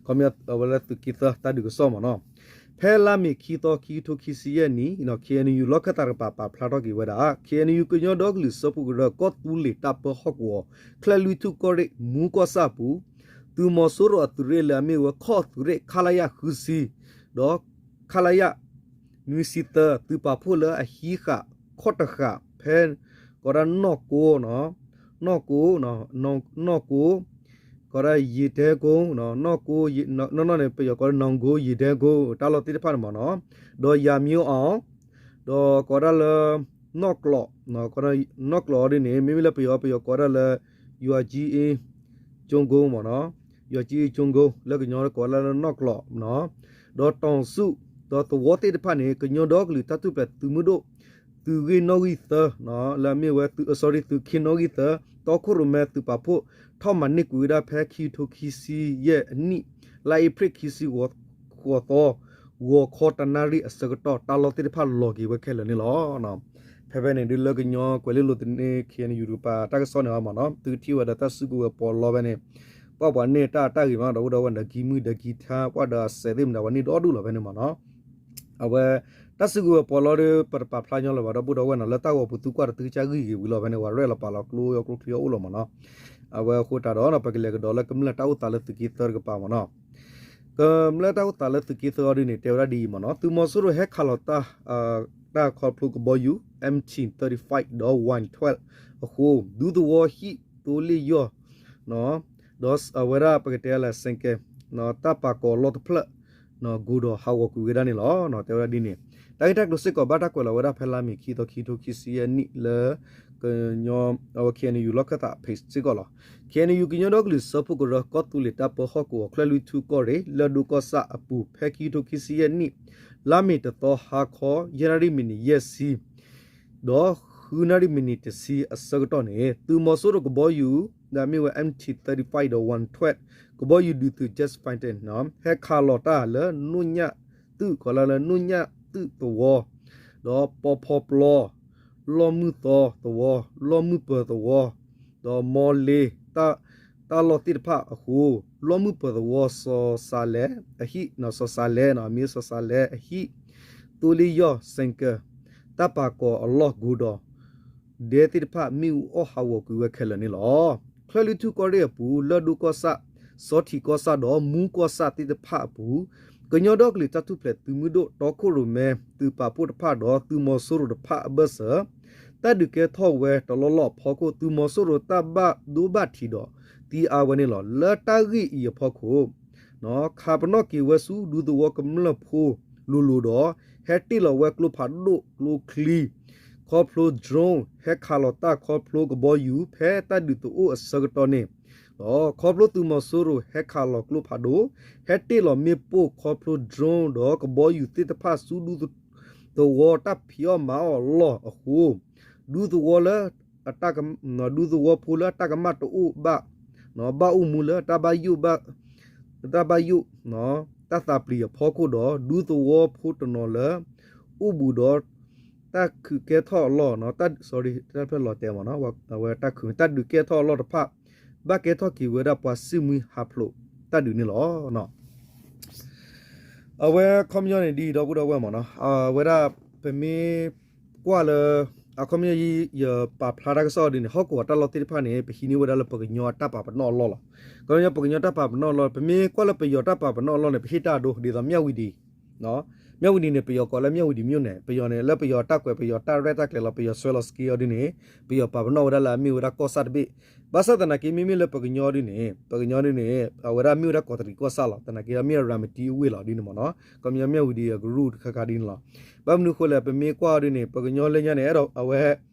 ခီပညီအဝဲလၢသုးက့သၢတၢ်ဒုးကစီၣ်မ့ၢ်နီၤ, ဖဲလါမ့ၤခံသီ ခံကထိခံဆံယဲၢ်နံၣ် KNU လီၢ်ခၢၣ်သးတကပၤပာ်ဖျါထီၣ်က့ၤဝဲဒၣ် KNU ကညီဒီကလုာ်စၢဖှိၣ်ကရၢ ကီၢ်သူလ့ၤတၢ်ပၢဟီၣ်ကဝီၤ ချၢၣ်လွံၢ်ထူၣ်ကီၢ်ရ့ၣ် မူကီၢ်ဆၣ်အပူၤ သုးမီၤစိရိၤအသုးရ့ၣ်လၢအမ့ၢ်ဝဲခီၣ်သုးရ့ၣ် ခလရ ဃုဆံ ဒီး ခလရ နွံဆံသၢ သုးပာ်ဖှိၣ်လၢအဟံးဃာ်ခီၣ်တဃာ် ဖဲ ကိးဒၣ်နီၢ်ကိ, နီၢ်ကိ, နီၢ်ကိ, ကိးဒၣ်ယံၤဒဲကိ, နီၢ်ကိ, နီၢ်နီၢ်န့ၣ် ပယီၤကိးဒၣ် နီၢ်ကိ ယံၤဒဲကိ တၢ်လီၢ်သ့ၣ်တဖၣ်န့ၣ်မ့ၢ်နီၤ, ဒီးယၤမၠိအီၤ, ဒီးကိးဒၣ်လၢ နီၢ်ကျီး, နီၢ်ကျီးအီၤဒ်န့ၣ် မ့မ့ၢ်လၢပယီၤ ပယီၤကိးဒၣ်လၢ ယွၤကၠံအ့ ကၠိကိမ့ၢ်နီၤ, ယွၤကၠံအ့ကၠိကိ လၢကညီကိးဒၣ်လၢနီၢ်ကျီးနီၤ, ဒီးတီၤဆူၣ် ဒီးသဝီသ့ၣ်တဖၣ်န့ၣ် ကညီဒီကလုာ်တၢ်ထူၣ်ဖျဲးသုးမုၢ်ဒိၣ် သုးဂ့ၢ်နီၣ်ဂံၢ်သၢ လၢအမ့ၢ်ဝဲ sorry သုးခ့နီၣ်ဂံၢ်သၢ တီခိၣ်ရိၣ်မဲသုးပာ်ဖှိၣ် ထီၣ်မၤန့ၢ်ကွံာ်ဝဲဒၣ်ဖဲခံကထိခံဆံယဲၢ်နံၣ် လါအ့ဖြ့ၣ်ခံဆံဃိးသီ ဂီၤခီတနၣ်ရံၣ်အဆၢကတီၢ် တၢ်လီၢ်သ့ၣ်တဖၣ်လီၤက့ၤဝဲခဲလၢာ်န့ၣ်လီၤ. ဖဲဖဲန့ၣ်ဒ်လၢကညီကွဲၤလ့လိၤသန့ ခ့ၣ်အဲၣ်ယူၣ်တကပၤ တၢ်ကစီၣ်န့ၣ်အီၤမ့ၢ်နီၤ သုကထံၣ်ဝဲဒီးတၢ်စုကဝဲၤပီးလီဖဲန့ၣ် ပှၤပှၤန့ၢ်တၢ်အတၢ်ဂ့ၤမး ဒီပုၢ်ဒီဝဲၢ် ဒီးကံမုၢ်ဒီးကံထါ ပှၤဒီးအစဲးသ့ၣ်မတၤ ပှၤန့ၢ်ဒီဒူၣ်လီၤဖဲန့ၣ်မ့ၢ်နီၤ. အဝဲ တၢ်စုကဝဲၤပီးလီဒီး ပတပာ်ဖျါညီလၢၤဘၣ် ဒီပုၢ်ဒီဝဲၢ်နီၤ လၢတၢ်ဂီၤပူၤသုကွၢ်ဒီးသုကစၢ်ဂံၢ်ဂ့ၤဝံၤလီၤဖဲန့ၣ် ပှၤရဲၣ်လီၤပာ်လီၤကျိယီကျိချံအအိၣ်လီၤမ့ၢ်နီၤ. အဝဲအဃိသတးဒီး ပကလဲၤကဒီးလၢကမျၢၢ်တၢ်အိၣ်သးလၢသုးက့သၢတကပၤမ့ၢ်နီၤ. ကမျၢၢ်တၢ်အိၣ်သးလၢသုးက့သၢအီၤဒ်န့ၣ် တဲဝဲဒၣ်ဒ်အံၤမ့ၢ်နီၤ သုးမီၤစိရိၤဟဲခးလီၤတၢ် တၢ်ခီဖျိကဘီယူၤ M T thirty-five ဒီး Y twelve အဃိ ဒူသဝီဟံၣ်သိလ့ၣ်ယီၢ် ဒီးအဝဲဒၣ်ပကတဲလၢ စဲးကဲး တၢ်ပာ်ကီၤလီၢ်တဖျၢၣ် ကိၤဒီးဟးဂီၤကွံာ်ဝဲဒၣ်န့ၣ်လီၤ. တဲဝဲဒၣ်ဒ်န့ၣ် အဂ့ၢ်တၢ်ကျိၤစ့ၢ်ကီး ဘၣ်တၢ်ကွဲးလီၤဝဲဒၣ်ဖဲလါမ့ၤ ခံသီ ခံထိခံဆံယဲၢ်နံၣ်လၢ ကညီ အဝဲ ခ့ၣ်အဲၣ်ယူၣ် လီၢ်ခၢၣ်သး page စ့ၢ်ကီးလီၤ. ခ့ၣ်အဲၣ်ယူၣ် ကညီဒီကလုာ်စၢဖှိၣ်ကရၢ ကီၢ်သူလ့ၤတၢ်ပၢဟီၣ်ကဝီၤ ချၢၣ်လွံၢ်ထူၣ်ကီၢ်ရ့ၣ် လၢၢ်ဒိၣ်ကီၢ်ဆၣ်အပူၤ ဖဲခံကထိခံဆံယဲၢ်နံၣ် လါမ့ၤတသီဟါခီ ယဲၢ်နၣ်ရံၣ်မံးနံးယဲၢ်ဆံ ဒီးဃုနၣ်ရံၣ်မံးနံးတဆံအဆၢကတီၢ်န့ၣ် သုးမီၤစိရိၤကဘီယူၤ မ့ၢ်ဝဲ M T thirty-five ဒီး one twelve ကဘီယူၤဒုးသုး jet fighter ဟဲခးလီၤတၢ်လၢ နိၣ်ညၣ်သုး ကီးလၢလၢနိၣ်ညၣ်သုးသဝီ ဒီးပီဖီပျီ လီၢ်မုၢ်သီသဝီ လီၢ်မုၢ်ပၢၤသဝီ ဒီးမီလ့ တၢ်လီၢ်သ့ၣ်တဖၣ်အဃိ လီၢ်မုၢ်ပၢၤသဝီ စီၤစးလဲအဟံၣ် စီၤစးလဲ မ့ၢ်စီၤစးလဲအဟံၣ် သိလ့ၣ်ယီၢ် စဲကၢ တၢ်ပာ်ကီၤအလီၢ်ကိဒီး ဒဲသ့ၣ်တဖၣ်မ့ၣ်အူအီၣ်ဟးဂီၤကွံာ်ဝဲခဲလၢာ်န့ၣ်လီၤ. ချၢၣ်လွံၢ်ထူၣ်ကီၢ်ရ့ၣ်အပူၤ လၢၢ်ဒိၣ်ကီၢ်ဆၣ် စီၤထံးကီၢ်ဆၣ်ဒီးမူကီၢ်ဆၣ်သ့ၣ်တဖၣ်အပူၤ ကညီဒီကလုာ်တၢ်ထူၣ်ဖျဲးသုးမုၢ်ဒိၣ် တီခိၣ်ရိၣ်မဲ သုးပာ်ဖှိၣ်တဖၣ်ဒီးသုးမီၤစိရိၤတဖၣ်အဘၢၣ်စၢၤ တၢ်ဒုးကဲထီၣ်ဝဲတလီၢ်လီၢ်အဖီခိၣ် သုးမီၤစိရိၤတၢ်ဘၣ်ဒိဘၣ်ထံးဒီးသံအါဝဲန့ၣ်လီၤ. လၢတၢ်ဂ့ၢ်အံၤအဖီခိၣ် ခးပနီၣ်က့ၤဝဲဆူဒူသဝီကမျၢၢ်ဖိလိၤလိၤဒီး ဟဲတ့ၢ်လီၤဝဲကျိဖးဒိၣ်ကျိချံ ခီဖျိ drone ဟဲခးလီၤတၢ်ခီဖျိကဘီယူၤ ဖဲတၢ်ဒုးတအိၣ်အဆၢကတီၢ်န့ၣ် ဒီးခီဖျိသုးမီၤစိရိၤဟဲခးလီၤကျိဖးဒိၣ် ဟဲတ့ၢ်လီၤမ့ၣ်ပိၢ်ခီဖျိ drone ဒီးကဘီယူၤသ့ၣ်တဖၣ်ဆူဒူသဝီတၢ်ဖံးအီၣ်မၤအီၣ်အလီၢ်အဃိ ဒူသဝီလၢ ဒူသဝီဖိလၢအတၢ်ကမၣ်တအိၣ်ဘၣ် ဘၣ်အိၣ်မူလၢတၢ်ဘၣ်ယိၣ် တၢ်ဘၣ်ယိၣ် တၢ်သးပျံၤအဖီခိၣ်ဒီး ဒူသဝီဖိတနီၤလၢ အိၣ်ဘူးဒီး တၢ်ခုးကဲထီၣ်အလီၢ် တၢ်ဖျၢၣ်လီၤတဲာ်မး အဝဲတၢ်ခုး တၢ်ဒုးကဲထီၣ်အလီၢ်တဖၣ် ဘၣ်ကဲထီၣ်က့ၤဝဲဒၣ်ပှၤစုမုၢ်ဟးဖျိးတၢ်ဒုးန့ၣ်လီၤ. အဝဲခီပညီန့ၣ်ဒ်အံၤ ဒီပုၢ်ဒီဝဲၢ်မးနီၤ အဝဲဒၣ်ပမ့ၢ်ကွၢ်လၢ အခီပညီ ယပာ်ဖျါတၢ်ကစီၣ်ဒ်န့ၣ် ဟီၣ်ကဝီၤတၢ်လီၢ်သ့ၣ်တဖၣ်န့ၣ် ပဟံးန့ၢ်ဝဲဒၣ်လၢပကညီအတၢ်ပာ်ပနီၣ်အလီၢ်လီၤ. ခီပညီ ပကညီတၢ်ပာ်ပနီၣ်အလီၢ် ပမ့ၢ်ကွၢ်လၢပယီၤတၢ်ပာ်ပနီၣ်အလီၢ်န့ၣ် ပဟ့ၣ်တၢ်အဒိ ဒ်သိး မြဝတီ မြဝတီန့ၣ် ပယီၤကိးလၢ မြဝတီမြို့န့ၣ် ပယီၤန့ၣ် လၢပယီၤတၢ်ကွဲး ပယီၤတၢ်ရဲၣ်တၢ်ကျဲၤလီၤ ပယီၤဆွဲလီၤစက့အီၤဒ်န့ၣ် ပယီၤပာ်ပနီၣ်ဝဲဒၣ်လၢအမ့ၢ်ဝဲဒၣ်ကီၢ်ဆၣ်တဘ့ၣ်. ဘၣ်ဆၣ်သနာ်က့ မ့မ့ၢ်လၢပကညီဒ်န့ၣ် ပကညီဒ်န့ၣ် အဝဲဒၣ်မ့ၢ်ဝဲဒၣ်ကီးတရံးကီၢ်ဆၣ်လီၤ. သနာ်က့ဒီးမ့ၢ် ရၤမတံအဝ့ၢ်လီၤဒ်န့ၣ်မးနီၤ ခီပညီ မြဝတီအကရူၢ်တခါခါဒ်န့ၣ်လီၤ. ဘၣ်မနုၤအဃိလဲၣ် ပမ့ၢ်ကွၢ်အီၤဒ်န့ၣ် ပကညီလၢညါန့ၣ် အဲၣ်ဒိးအဝဲ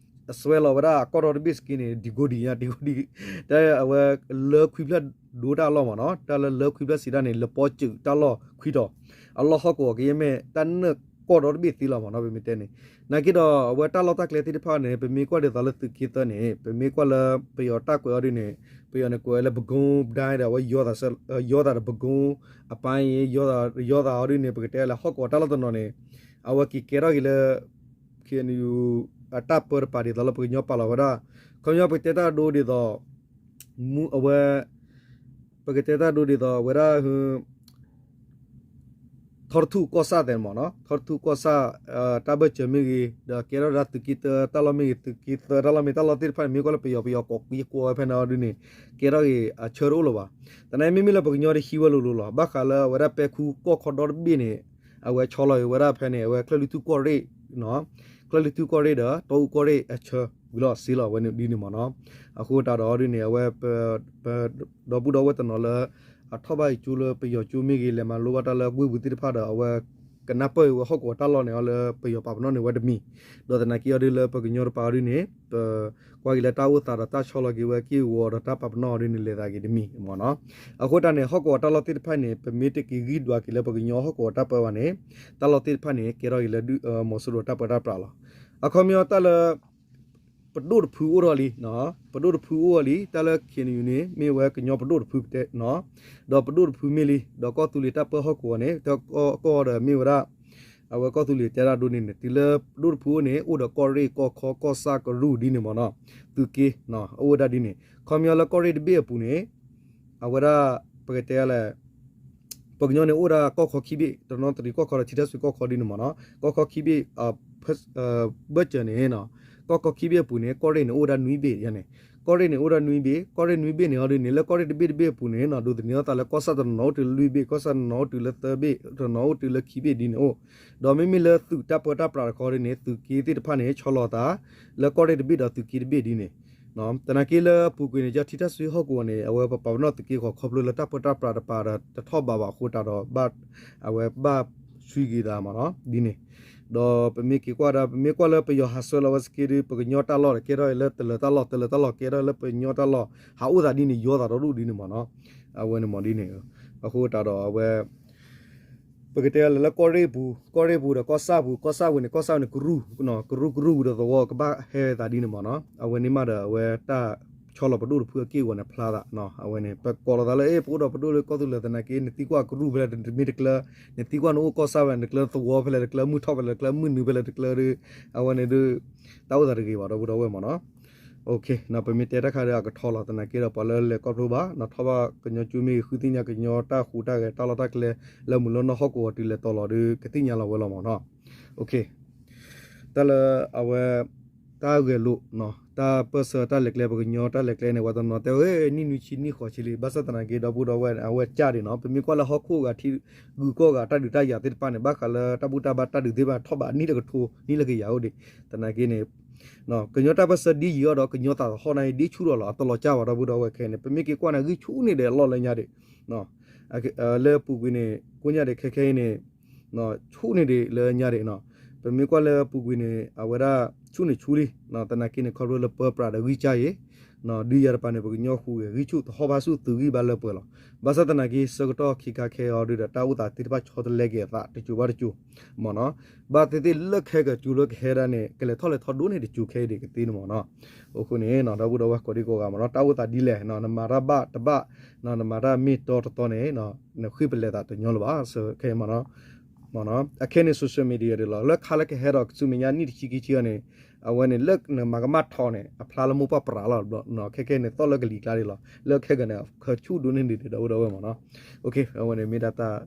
အဆွဲလီၤဝဲဒၣ်အကီၢ်ဒီတဘ့ၣ်စက့န့ၣ် ဒံကိဒံညါ ဒံကိဒံ တၢ်အဝဲလၢခွံဖျၢၣ်ဒိတၢ်အလီၢ်မးနီၤ တၢ်လၢလၢခွံဖျၢၣ်စံးတၢ်န့ၣ် လပီစၢၤတၢ်လီၢ်ခွံတီၤ အလီၢ်ဟီၣ်ကဝီၤကယဲၢ်မ့ၢ်တၢ်နၢၣ်ကီၢ်ဒီတဘ့ၣ်သ့လီၤမးနီၤ ပမ့ၢ်တဲန့ၣ် နာ်က့ဒီးအဝဲတၢ်လီၢ်တၢ်ကျဲသ့ၣ်တဖၣ်န့ၣ် ပမ့ၢ်ကွၢ်ဒ်သိးလၢသုးက့သၢန့ၣ် ပမ့ၢ်ကွၢ်လၢပယီၤတၢ်ကွဲးအီၤဒ်န့ၣ် ပယီၤန့ၣ်ကွဲးဝဲလၢ ပဲခူးတိုင်း ဒီးအဝဲ ယီသးဒီး ပဲခူး အပိုင်း ယီသးအီၤဒ်န့ၣ် ပကတဲလၢဟီၣ်ကဝီၤတၢ်လီၢ်တနီၤန့ၣ် အဝဲက့ၤကဲထီၣ်က့ၤလၢ ခ့ၣ်အဲၣ်ယူၣ် အတၢ်ပၢတပၤဒ်သိးလၢပကညီပာ်လီၤဝဲဒၣ် ခီပညီပကတဲတၢ်ဒိဒ်သိး မူအဝဲ ပကတဲတၢ်ဒိဒ်သိး အဝဲဒၣ် ထီတထူၣ်ကီၢ်ဆၣ်သဲးမးနီၤ ထီတထူၣ်ကီၢ်ဆၣ် တၢ်ဘၢၣ်စၢၤမ့ၢ်ဂ့ၤ ဒီးကဲထီၣ်ဝဲဒၣ်သုးက့သၢတၢ်လီၢ်မ့ၢ်ဂ့ၤ သုးက့သၢတၢ်လီၢ်မ့ၢ် တၢ်လီၢ်သ့ၣ်တဖၣ်န့ၣ် မ့ၢ်ကွၢ်လၢပယီၤ ပယီၤကိးကွံာ်ကိးဝဲဖဲန့ၣ်အီၤဒ်န့ၣ် ကဲထီၣ်ဂ့ၤအဆၢတအိၣ်လၢၤဘၣ်. သနာ်က့မ့မ့ၢ်လၢပကညီတဟံးဝဲလိၤလိၤလီၤ. ဘၣ်ဃးလၢအဝဲဒၣ်ပဲခူးကီၢ်ခီဒီတဘ့ၣ်န့ၣ် အဝဲဆီလီၤဂ့ၤဝဲဒၣ်ဖဲန့ၣ် အဝဲချၢၣ်လွံၢ်ထူၣ်ကီၢ်ရ့ၣ် ချၢၣ်လွံၢ်ထူၣ်ကီၢ်ရ့ၣ်ဒီး တီအူကီၢ်ရ့ၣ်အဆၢဝံၤလီၤစ့လီၤဝဲဒ်န့ၣ်မးနီၤ. အဃိသတးဒီးဒ်န့ၣ် အဝဲ ပ ဒီပုၢ်ဒီဝဲၢ်တနီၤလၢ အထီၣ်ဘၣ်အံၤကၠိလၢပယီၤကၠိမ့ၢ်ဂ့ၤ လဲၤမၤလိဘၣ်တၢ်လၢဝ့ၢ်ပူၤသ့ၣ်တဖၣ်ဒီး အဝဲကနၢ်ပၢၢ်အံၤဝဲဟီၣ်ကဝီၤတၢ်လီၢ်န့ၣ် အီၤလၢပယီၤပာ်ပနီၣ်န့ၣ်ဝဲတမံၤ ဒီးသနာ်က့အီၤဒ်လၢပကညီတပၤအီၤဒ်န့ၣ် ပကွၢ်က့ၤလၢတၢ်အိၣ်သးဒီးတၢ်ဆီလီၤက့ၤဝဲက့ၢ်ဂီၤဒီးတၢ်ပာ်ပနီၣ်အီၤဒ်န့ၣ် လဲၤသးက့ၤတမံၤမးနီၤ. အဃိတၢ်န့ၣ် ဟီၣ်ကဝီၤတၢ်လီၢ်သ့ၣ်တဖၣ်န့ၣ် ပမ့ၢ်တက့ၤဂံၢ်ဒွးက့ၤလၢပကညီဟီၣ်ကဝီၤတၢ်ပၢဘၣ်န့ၣ် တၢ်လီၢ်သ့ၣ်တဖၣ်န့ၣ် ကဲထီၣ်က့ၤလၢဒုးမီၤစိရိၤတၢ်ပၢတၢ်ပြးလီၤ. အခီပညီတၢ်လၢ ပဒိၣ်တဖုအိၣ်ထီၣ်လံ, ပဒိၣ်တဖုအိၣ်ထီၣ်လံ, တၢ်လၢ ခ့ၣ်အဲၣ်ယူၣ်န့ၣ် မ့ၢ်ဝဲကညီပဒိၣ်တဖုတဲနီၤ, ဒီးပဒိၣ်တဖုမ့ၢ်လံ, ဒီးကီၢ်သူလ့ၤတၢ်ပၢဟီၣ်ကဝီၤန့ၣ် တၢ်ကီၢ်ဒီးမ့ၢ်ဝဲဒၣ် အဝဲကီၢ်သူလ့ၤတဲတၢ်ဒိန့ၣ်န့ၣ် တုၤလၢပဒိၣ်တဖုအိၣ်န့ၣ် အိၣ်ဒီးကီၢ်ရ့ၣ် ကီၢ်ခီ ကီၢ်ဆၣ် ကရူၢ်ဒ်န့ၣ်မ့ၢ်နီၤ, သုးက့ အိၣ်ဝဲဒၣ်ဒ်န့ၣ် ခီပညီလၢကီၢ်ရ့ၣ်တဘ့ၣ်အပူၤန့ၣ် အဝဲဒၣ် ပကတဲလဲၣ် ပှၤကညီန့ၣ်အိၣ်ဝဲဒၣ်ကီၢ်ခီခံဘ့ၣ်, တနီသရံၣ်ကီၢ်ခီဒီးထံထၢၣ်စွ့ကီၢ်ခီဒ်န့ၣ်မ့ၢ်နီၤ, ကီၢ်ခီခံဘ့ၣ် ဘၢၣ်စၢၤန့ၣ် ကီၢ်ခီခံဘ့ၣ်အပူၤန့ၣ် ကီၢ်ရ့ၣ်န့ၣ်အိၣ်ဝဲဒၣ်နွံဘ့ၣ်ယါန့ၣ်, ကီၢ်ရ့ၣ်န့ၣ်အိၣ်ဝဲဒၣ်နွံဘ့ၣ်, ကီၢ်ရ့ၣ်နွံဘ့ၣ်န့ၣ်အီၤဒ်န့ၣ် လၢကီၢ်ရ့ၣ်တဘ့ၣ်တဘ့ၣ်အပူၤန့ၣ်နီၤ ဒိးသန့ၤအသးလၢကီၢ်ဆၣ်တနီၤအိၣ်တုၤလၢလွံၢ်ဘ့ၣ်, ကီၢ်ဆၣ်တနီၤအိၣ်တုၤလၢသၢဘ့ၣ်, တနီၤအိၣ်တုၤလၢခံဘ့ၣ်ဒ်န့ၣ်အိၣ်, ဒီးမ့မ့ၢ်လၢသုးတၢ်ပၢတၢ်ပြးတခီဒ်န့ၣ် သုးက့သ့ၣ်တဖၣ်န့ၣ် ဆီလီၤသး လၢကီၢ်ရ့ၣ်တဘ့ၣ်ဒီးသုးက့တဘ့ၣ်ဒ်န့ၣ် သနာ်က့လၢအပူၤကွံာ်န့ၣ် ကထံထၢၣ်စွ့ဟီၣ်ကဝီၤန့ၣ် အဝဲပပာ်ပနီၣ်သုးက့ဃီခီဖျိလၢတၢ်ပၢတၢ်ပြးတပၤဒီးတထီၣ်ဘးဘၣ်အဃိသတးဒီး အဝဲဘၣ် ဆွံက့ၤသးမ့ၢ်နီၤ ဒ်န့ၣ်, ဒီးပမ့ၢ်က့ၤကွၢ်ဒၣ် ပမ့ၢ်ကွၢ်လၢပယီၤဟးဆှဲလီၤဝဲစ့ၢ်ကီးဒီး ပကညီတၢ်လီၢ်ဒီး ကဲထီၣ်လၢတလၢၤတၢ်လီၢ် တလၢၤတၢ်လီၢ် ကဲထီၣ်လၢပယီၤတၢ်လီၢ် ဟးအိၣ်သးဒ်န့ၣ် ယီသးဒီဒူၣ်ဒ်န့ၣ်မ့ၢ်နီၤ, အဝဲန့ၣ်မ့ၢ်ဒ်န့ၣ်, အဃိသတးဒီးအဝဲ ပကတဲလၢ လၢကီၢ်ရ့ၣ်ပူၤ ကီၢ်ရ့ၣ်ပူၤဒီးကီၢ်ဆၣ်ပူၤ ကီၢ်ဆၣ်ဝံၤန့ၣ် ကီၢ်ဆၣ်န့ၣ် ကရူၢ် ကရူၢ်ကရူၢ်ဝံၤဒီးသဝီ ကဘၣ်ဟဲသးဒ်န့ၣ်မ့ၢ်နီၤ, အဝဲန့ၣ်မးဒီးအဝဲတၢ်ဆီလီၤပဒိၣ်တဖုအက့ၢ်အဂီၤန့ၣ်ဖျါသး, အဝဲန့ၣ် ပကိးလီၤသးလၢ အဲ ပအိၣ်ဒီးပဒိၣ်လၢကီၢ်သူလ့ၤသနာ်က့ နသံကွၢ်ကရူၢ်ဖဲလဲၣ်တမ့ၢ်တကျၢၤ, နသံကွၢ်နအိၣ်ကီၢ်ဆၣ်ဖဲလဲၣ် နကျၢၤသဝီဖဲလဲၣ် တကျၢၤမုၢ်ထီၣ်ဖဲလဲၣ် တကျၢၤမုၢ်နုာ်ဖဲလဲၣ် တကျၢၤဒီး အဝဲန့ၣ်ဒီး တၢ်အိၣ်သးတဂ့ၤဘၣ် ဒီပုၢ်ဒီဝဲၢ်မ့ၢ်နီၤ ပမ့ၢ်တဲတၢ်ခါဒီးအကထီလီၤ သနာ်က့ဒီးပှၤလၢလဲၤခီဖျိဘၣ်နီၤ ထီၣ်ဘၣ်ကညီကၠိမ့ၢ်ဂ့ၤ ဃုသ့ၣ်ညါကညီတၢ်ဟူးတၢ်ဂဲၤ တၢ်လီၢ်တၢ်ကျဲ လၢမုၢ်လၢနီၢ်ဟီၣ်ကဝီၤတုၤလဲၤတီၤလီၤဒီး ကသ့ၣ်ညါလီၤဝဲလီၤမ့ၢ်နီၤ, တၢ်လၢအဝဲ တၢ်ဂဲၤလိာ် တၢ်ပၢၢ်ဆၢတၢ်လဲၤကျဲ ပကညီတၢ်လဲၤကျဲန့ၣ် ပှၤတနီၤတဲဝဲ နံၣ်နွံဆံနံၣ်ဃိးဆံလံ ဘၣ်ဆၣ်သနာ်က့ ဒီပုၢ်ဒီဝဲၢ်န့ၣ် အဝဲကၢ်ဒံးနီၤ ပမ့ၢ်ကွၢ်လၢဟီၣ်ခိၣ်ဂၤထံး ဂုၤကီၢ်ဂၤ တၢ်ဒုးတၢ်ယၤသ့ၣ်တဖၣ်န့ၣ် ဘၣ်ဃးလၢတၢ်ဘူၣ်တၢ်ဘါတၢ်ဒုးသ့ၣ်တဖၣ် ထီၣ်ဘးနံၣ်လၢကထိ နံၣ်လၢကယၤအိၣ်ဒံး သနာ်က့န့ၣ် ကညီတၢ်ပၢၢ်ဆၢဒ်ယံၤအီၤဒီး ကညီသးသဟီၣ်န့ၣ် ဒ်ဆူၣ်ထီၣ်လီၤ အတလီၤကၢ်ဘၣ် ဒီပုၢ်ဒီဝဲၢ်ခဲအံၤန့ၣ် ပမ့ၢ်က့ၤကွၢ်န့ၣ် ဂံၢ်ဆူၣ်န့ၢ်ဒံးအလီၢ်လၢညါဒံး လၢပူၤကွံာ်န့ၣ် ကိညါဒံးခဲခဲအံၤန့ၣ် ဆူၣ်န့ၢ်ဒံးလၢညါဒံးနီၤ ပမ့ၢ်ကွၢ်လၢပူၤကွံာ်န့ၣ် အဝဲဒၣ် ဆူၣ်န့ၢ်ဆူၣ်လံ သနာ်က့န့ၣ် ခီဖျိလၢပၢပြးဒီးဂံၢ်စၢ်အံၤ ဒုးယၤတပၤန့ၣ် ပကညီဃူဂဲၤဂံၢ်ဆူၣ် သဟီၣ်ဘါဆူၣ်သုးဂံၢ်ဘါလၢပှဲၤလီၤ ဘၣ်ဆၣ်သနာ်က့ ဆၢကတီၢ်ခံခါခဲအံၤဒီး တၢ်အိၣ်သးသ့ၣ်တဖၣ်ဆီတလဲက့ၤအသး တစိၤဘၣ်တစိၤ မ့ၢ်နီၤ ဘၣ်သ့ၣ်သ့ၣ်လၢခဲကၠိလၢကဟဲဒၣ်န့ၣ် ကလဲၤထီၣ်လဲၤထီဒိၣ်န့ၣ် တစိၤခဲအံၤဒံးကသ့န့ၣ်မ့ၢ်နီၤ အဃိန့ၣ် ဒီပုၢ်ဒီဝဲၢ်ကိးဒံကိးဂၤမ့ၢ်နီၤ တၢ်အိၣ်သးဒ်လဲၣ် နမၤတၢ်ဘၣ်တဘၣ် နမၤတၢ်မ့ၢ်တီတတီန့ၣ် နဃ့ၢ်ပလဲၤသးတညီလၢၤဘၣ် ခဲအံၤမ့ၢ်နီၤ အခဲန့ၣ် social media ဒံးလီၤ လၢခါလၢကဟဲဒီးကဆူမဲာ်ညါနံၣ်တဆံခံဆံအီၤန့ၣ် အဝဲန့ၣ်လၢနမၤကမၣ်ထီန့ၣ် အဖျါလၢမိၢ်ပှၢ်ပြးလီၤ ခဲခဲန့ၣ် သီၣ်လၢကလံၤကျါဒံးလီၤ လၢခဲကနံၣ် ခဆူၣ်ဒိၣ်န့ၢ်ဒံး ဒီပုၢ်ဒီဝဲၢ်မ့ၢ်နီၤ အဝဲန့ၣ်မ့ၢ်ဒၣ်တၢ်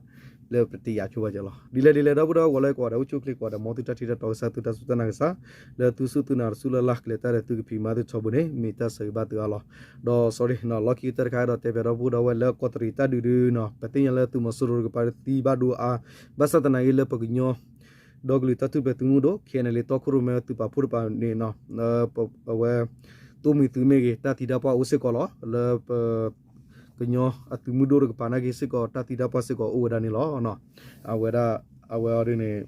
လၢပတယာ်ဆိဘၣ်ကလီၤ ဒ်လဲၣ်ဒ်လဲၣ် ဒီပုၢ်ဒီဝဲၢ် ဂီၤလၢကိးဂၤဒဲး အိၣ်ဆူၣ်အိၣ်ချ့ကိးဂၤဒဲး မ်သုတၢ်ထံၣ်တၢ်တီကစၢ် သုတၢ်စူၢ်တၢ်နာ်ကစၢ် လၢသုစူၢ်သုနာ်တစူၢ်လၢ်လၢ် ကလဲၤတၢ်ဒီးသုကဖံးမၤသုထီဘိန့ၣ် မ့ၢ်တၢ်ဆၢဂ့ၤဘၣ်သုအါလီၤ ဒီး sorry လီၢ်ခံကတၢၢ်တခါဒီး တဲပၠးဒီပုၢ်ဒီဝဲၢ်လၢကီးတရံးတၢ်ဒုးဒုးနီၤ ပသ့ၣ်ညါလၢသုးမီၤစိရိၤတကပၤသံဘၣ်ဒိအါ ဘၣ်ဆၣ်သနာ်က့လၢပကညီ ဒီကလုာ်တၢ်ထူၣ်ဖျဲးသုးမုၢ်ဒိၣ် ခဲအံၤန့ၣ် လံာ်တီခိၣ်ရိၣ်မဲသုးပာ်ဖှိၣ်တကပၤန့ၣ် အဝဲ သိၣ်မှံၤသုးမ့ၢ်ဂ့ၤ တၢ်သံတၢ်ပှၢ်အိၣ်စ့ၢ်ကီးလီၤ လၢပ ကညီအသုးမုၢ်ဒိၣ်တကပၤနာ်က့စ့ၢ်ကီး တၢ်သံတၢ်ပှၢ်စ့ၢ်ကီးအိၣ်ဝဲဒၣ်န့ၣ်လီၤ. အဝဲဒၣ် အဝဲအီၤဒ်န့ၣ်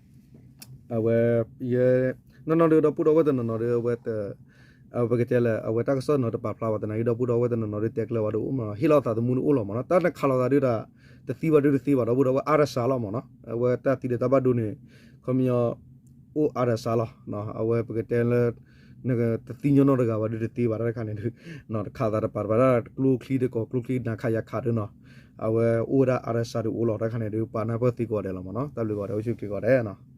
အဝဲ ယဲ နီၢ်နီၢ်ဒီး ဒီပုၢ်ဒီဝဲၢ်တနီၤနီၤဒီး အဝဲ ပကတဲလၢ အဝဲတၢ်ကစီၣ်နီၤတပာ်ဖျါဘၣ်သနာ်က့ ဒီပုၢ်ဒီဝဲၢ်တနီၤနီၤဒီး တဲကျၢၤဝဲဒၣ်အိၣ်မး ဟ့ၣ်လီၤသးသမူန့ၣ်အိၣ်လီၤမးနီၤ တၢ်နခးလိာ်သးဒုးဒၣ် တသံဘၣ်ဒုးတသ့ဘၣ် ဒီပုၢ်ဒီဝဲၢ် အါတစှၤလီၤမးနီၤ အဝဲတၢ်သံဒီးတၢ်ဘၣ်ဒိန့ၣ် ခီပညီ အိၣ်အါတစှၤလီၤ အဝဲပကတဲလၢ နကတသံညီနီတဂၤဘၣ်ဒုးတသ့ဘၣ် တၢ်တခါန့ၣ်ဒုး တခးသးတပာ်တပာ်တၢ် ကျိချံတကိး ကျိချံနၤခးယၤခးဒုးနီၤ အဝဲအိၣ်ဝဲဒၣ်အါတစှၤဒုးအိၣ်လီၤ တၢ်တခါန့ၣ်ဒုး ပှၤနၢ်ပၢၢ်သ့ကိးဂၤဒဲးလီၤမးနီၤ တၢ်ဘျုးကိးဂၤဒဲး အိၣ်ဆူၣ်ချ့ကိးဂၤဒဲးနီၤ